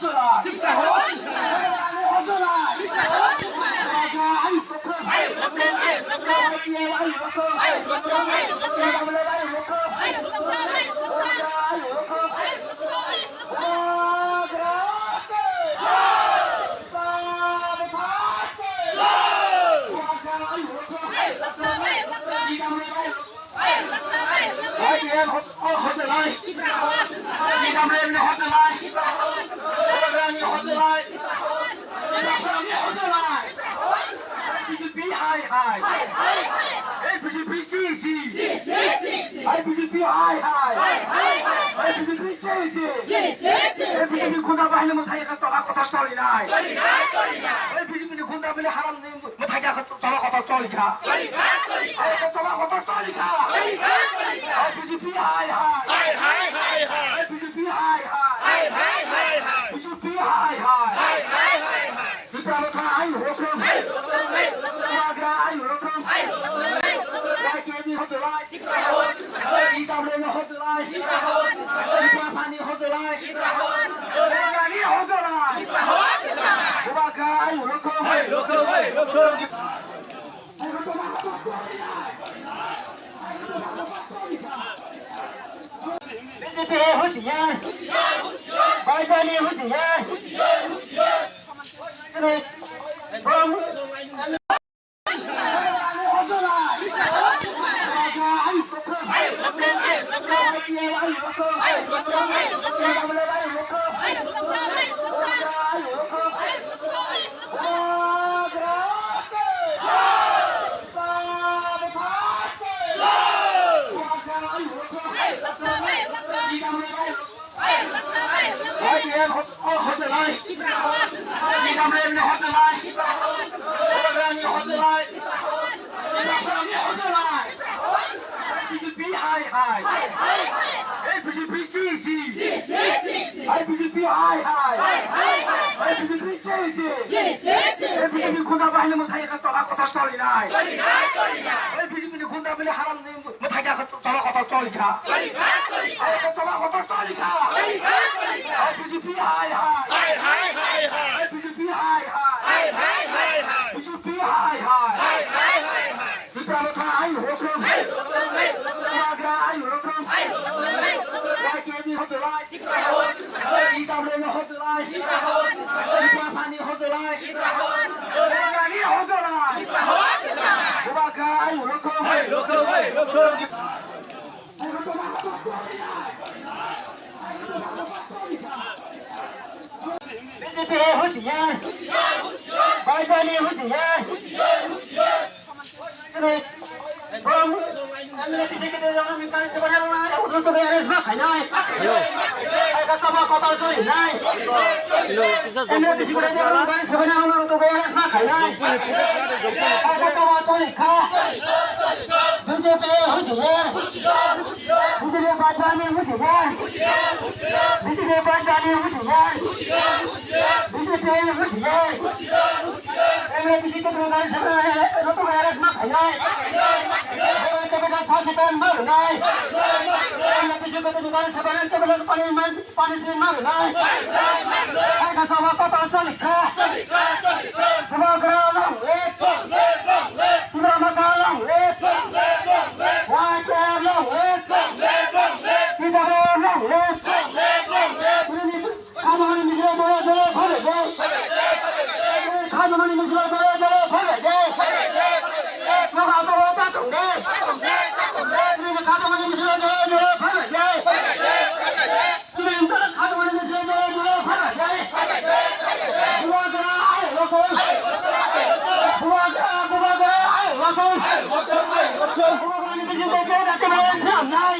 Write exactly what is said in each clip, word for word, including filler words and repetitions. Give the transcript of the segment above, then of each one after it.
I D F hot-, hot line. I W M ni hot line. Hot line, hot line. B J P hai hai. Hey, B J P ji ji. Hey, B J P hai hai. Hey, B J P ji ji. Hey, B J P khunda bahini mwthai ka tola kota choli nai. Hey, B J P ni khunda bili haram ni mwthai ka tola kota choli kha. Hey, tola kota choli kha. Hey, B J P hai hai. Hey, B J P hai hai. B J P hai hai. Tipra Motha ain hukum. Tiaga ain hukum. Y K P hot line. Isabel hot line. Tipra Thani hot line. Tiaga ain hukum. Bubagra ain hukum. B J P hai hutia. Baijani hutia. Y T F hot, hot line. T W M ni hot line. Hot line, hot line. T W M ni hot line. B J P hai hai. Hey, B J P ji ji. Hey, B J P hai hai. Hey, B J P ji ji. Hey, B J P khunda bahini mwthai ka tola kota choli nai. Hey, B J P ni khunda bili haram ni Mwthai ka tola kota choli kha. Choli kha, choli kha. Ai, tola kota choli kha. Choli kha, choli kha. Ai, B J P hai hai. Hai, hai, hai, hai. Ai, B J P hai hai. Hai, hai, hai, hai. B J P hai hai. Hai, hai, hai, hai. Tipra Motha ain hukum. Ain hukum, ain hukum. Tiaga ain hukum. Ain hukum, ain hukum. Y K P hot line. Tipra hot line. Tipra hot line. Tipra hot line. Tipra hot line. Tipra hot line. Tipra hot line. Bubagra ain hukum. Ain hukum, ain hukum. B J P hai hutia. Baijani hutia. B J P hai hutia. B J P Baijani hutia. B J P Baijani hutia. B J P hutia. M L A B J P ke dungdari sabha rotu gaya rasma khainai. Capital sachitan marnai. M L A B J P ke dungdari sabha capital punishment, punishment marnai. Hai ka sabha total choli kha. Bubagra long live. Tipra Motha long live. Y T F long live. Tipra long live. Khajmani misil dole dole phalai de. Khajmani misil dole dole phalai de. Noga dole ta tong de. Khajmani misil dole dole phalai de. Khajmani misil dole dole phalai de. Bubagra ai lokol. Bubagra, Bubagra ai lokol. Bubagrani bising de jati belai swnamnai.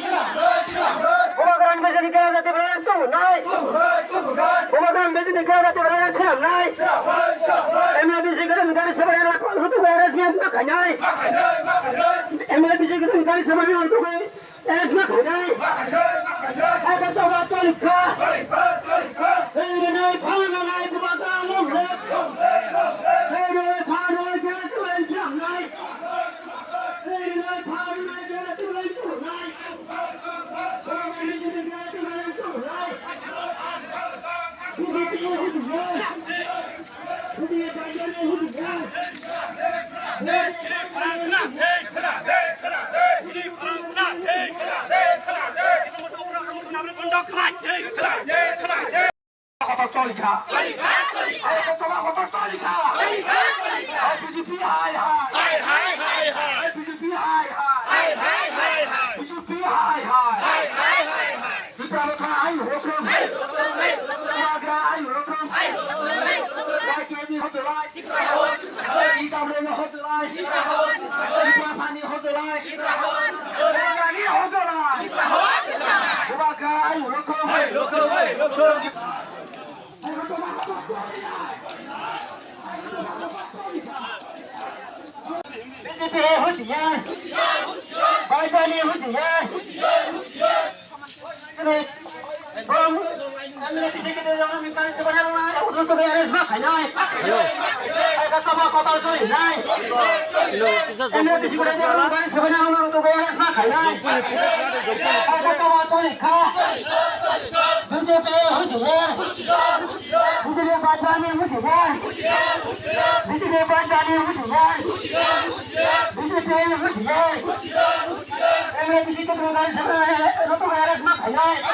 Bubagrani bising de jati belai swnamnai. Bubagrani bising de jati belai swnamnai. M L A B J P ke dungdari sabha rotu gaya rasma khainai. M L A B J P ke dungdari sabha rotu gaya rasma khainai. Hai ka sabha choli kha. Hey, Rene, Phalnai, Bubagra long live. Hey, Rene, Phalnai, Bubagra long live. Kota Solika. Kota Solika. B J P hai hai. B J P hai hai. B J P hai hai. Tipra Motha ayu rokom. Bubagra ayu rokom. Y K B hojolai. Itamreno hojolai. Tipra Thani hojolai. Tipra Thani hojolai. Bubagra ayu rokom. B J P hai husiar. Baijani husiar. Bom, M L A bisi kete jong ami kan sebenarnya udah tuh beres mah kayaknya. Hello. Ada sama kota tuh nai. Hello, bisa M L A bisi kete jong ami kan sebenarnya udah tuh beres mah kayaknya. Ada sama tuh kah. B J P husiar. B J P Baijani husiar. B J P Baijani husiar. B J P husiar. M L A bisi kete jong ami kan sebenarnya udah tuh beres mah kayaknya.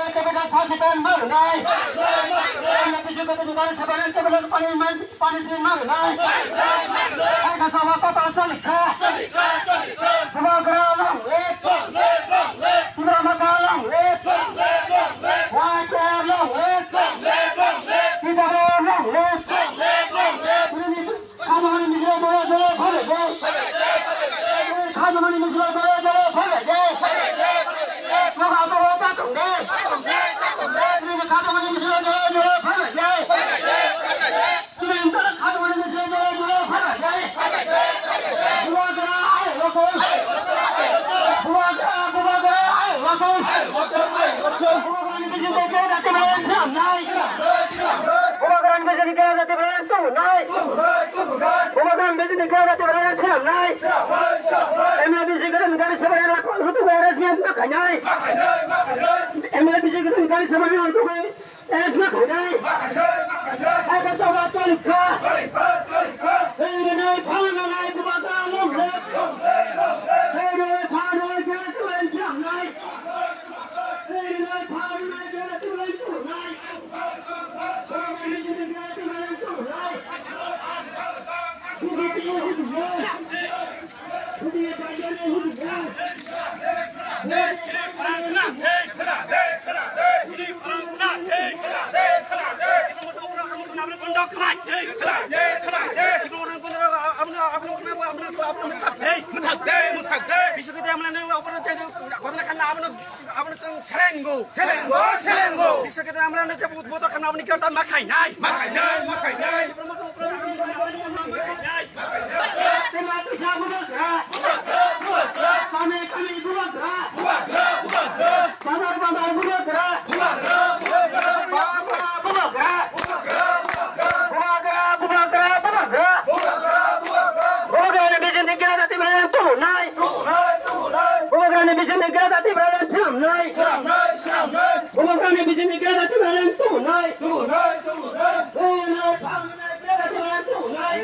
Kami kan saksi dan malu nai. M L A bisi kete jong ami kan sebenarnya kami kan paling man Pani sini maru nai. Hai ka sawa kota Solika. Bubagra long live. Tipra Motha long live. Y P F long live. Tipra long live. Ini kami ini jero jero jero phale deh. Kami ini jero jero jero phale deh. Mau apa apa tunggu. Ini kami ini jero jero jero phale deh. Bubagra, bubagra, ayo, langsung. Bubagrani bising khe jati belai swnamnai. Bubagrani bising khe jati belai swnamnai. Bubagrani bising khe jati belai swnamnai. M L A bising khe gari sebenarnya langsung tu beres ni tu kanyai. M L A bising khe gari sebenarnya langsung. Arrest ma khainai. Hai ka choba choli kha. Hai rinai phalna nai Bubagra long live. Hai rinai phalna nai khe tulen chamnai. Hai rinai phalna nai khe tulen chamnai. Selengo, selengo, selengo. Bisa kita amra na jabu boto khana aboni kira ta ma khainai. Ma khainai, ma khainai. Kami, kami, bubagra. Bubagra, bubagra. Bubagra, bubagra. Bubagra, bubagra. Bubagra, bubagra, bubagra. Bubagra, bubagra. Bubagrani bising khe jati belai tubunai. Tubunai, tubunai. Bubagrani bising khe jati belai swnamnai. Swnamnai, swnamnai. Bubagrani bising khe jati belai tubunai. Tubunai, tubunai. Tubunai, tubunai, tubunai.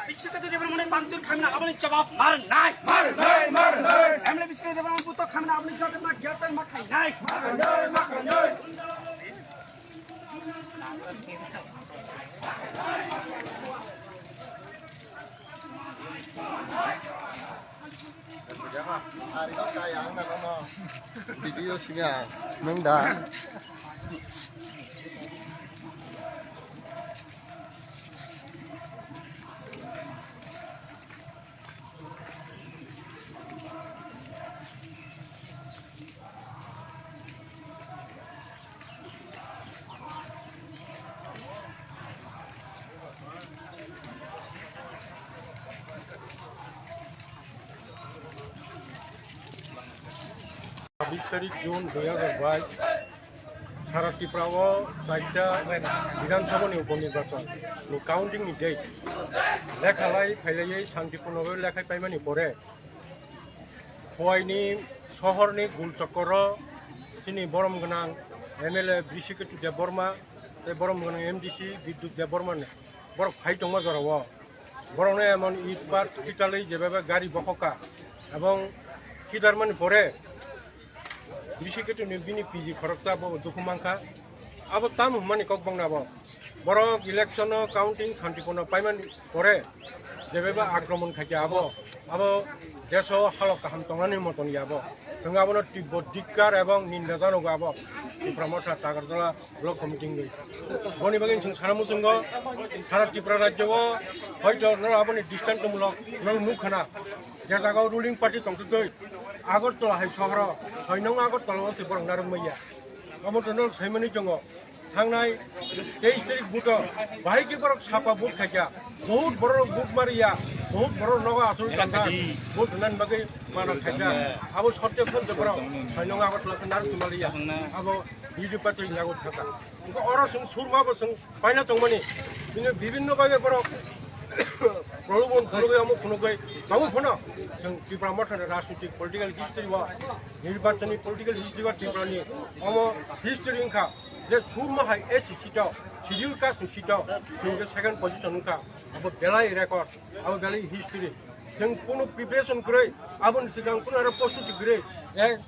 Biশ্বকাপ দেবের মনে বান্তুর খামনা, আপনি জবাব মারেন নাই। মারেন নাই, মারেন নাই। এমএলএ বিশ্বকাপ দেবের মনে পুত্র খামনা, আপনি জবাব মা গিয়াতার মা খাই নাই। মারেন নাই, মারেন নাই। Ari kok kaya ang na no. Video sini ah. Nung da. Bis tarik June dui hajar bais, sara Tripura o chaita Bidhan Sabha ni upo nirbachon ni counting ni date lekha lai phailaiwi shantiporno lekhai paimani pore, Khowai ni sohor ni Gul Chokor o chini borom gwnang M L A Brisiketu Debbarma tei borom gwnang M D C Bidyut Debbarma ni borok phai tongma jora o. Borokno emon itbar khitalwi jebebe gari bokhoka, ebong khitarmani pore Brisiketu ni bini P G khoroksa bo dukhu mankha. Abo tamo hwnmani kok bangna bo. Borok election o counting shantiporno paimani pore jebebe akromon khaikha abo, abo deso halok kaham tongnani moton ya bo. Chwng abono tibbo dikkar ebong ninda janogo abo Tipra Motha Takarjala Block Committee wngwi. Boni bagwi chwng sana muchungo, sara Tripura rajyo o hoito norok aboni dristantomulok norok nukha na, je jaga o ruling party tongtwtwi Agartala hai sohoro soi nong Agartala o se borok narwk maya. Omo to norok saimani chongo, thangnai teis tarik buto bahai khe borok sapa vote khaikha, bahut borok vote mariya, bahut borok nogo asol tangkha, vote rwnani bagwi mana khaikha. Abo sotte phone de borok soi nong Agartala khe narwk maliya, abo B J P party ni yago thaka. Oro chwng surma bo chwng paina tongmani, bini bibinno bagwi borok prolobon phunugwi, omo phunugwi, tabuk phano chwng Tipra Mothani rajnitik political history o, nirbachoni political history o Tripura ni omo history wngkha je surma hai S C seat o, schedule caste ni seat o chwng je second position wngkha, abo belai record, abo belai history. Chwng kunu preparation kwrwi, aboni swkang kunu aro prostuti kwrwi, eh,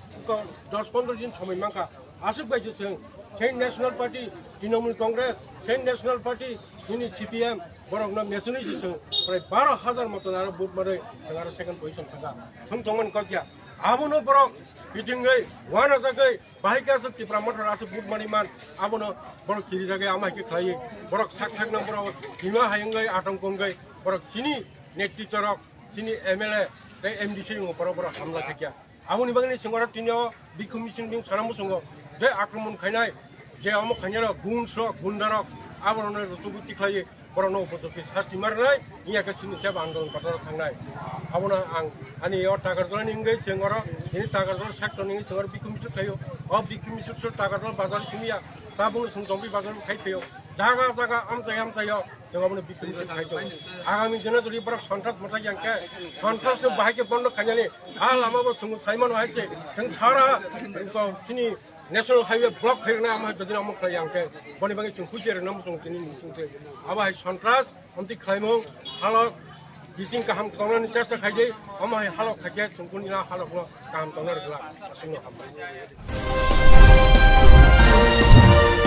dos pondro din somoi mankha. Aswk bai se chwng, chini National Party, Trinamool Congress, chini National Party, chini C P M, borokno mechunwi se chwng prai baro hajar moton aro vote manwi chwng aro second position thangkha. Chwng tongmani kok ya. Abono borok kitingwi, uanajagwi, bahai khe aswk Tipra Mothani aswk vote manwi man, abono borok kirijagwi ama hai khe khlaiwi, borok sak sakno borok hima hai wngwi, atongko wngwi, borok chini netritworok, chini M L A tei M D C ni borok borok hamla khaikha. Aboni bagwi chwng oro tini o bikhum misil bini sana muchungo je akromon khainai, je omo khainai rok, gun sok, gunda rok, aborokno rutubui tikhlaiwi borokno upojukti sasti ma rwnai, wngya khe chini seba andolon kotor thangnai. Abono ang ani o Takarjala ni wngwi chwng oro, chini Takarjala sector ni wngwi chwng oro bikhum misil khaio. O bikhum misil se Takarjala bazar simi ya, tabukno chwng tongwi bazar khai phaio. Jaga jaga amchai amchai o chwng abono bikhum misil khai tongo. Agami dino jodi borok sontras mwtai yang khe, sontras no bahai khe bondo khainani, a lama bo chwng sai mano hai se, chwng sara, chini National Highway block khairoknai amo hai jodi amo khlai yang khe, boni bagwi chwng huicherwi no chwng tini muchung se. Abo hai sontras, amtwi khlaimung, halok, bising kaham tongnani chesta khaidi, amo hai halok khaikhe chwng kuni na halokno kaham tongna rwgwla, chwngno hambai.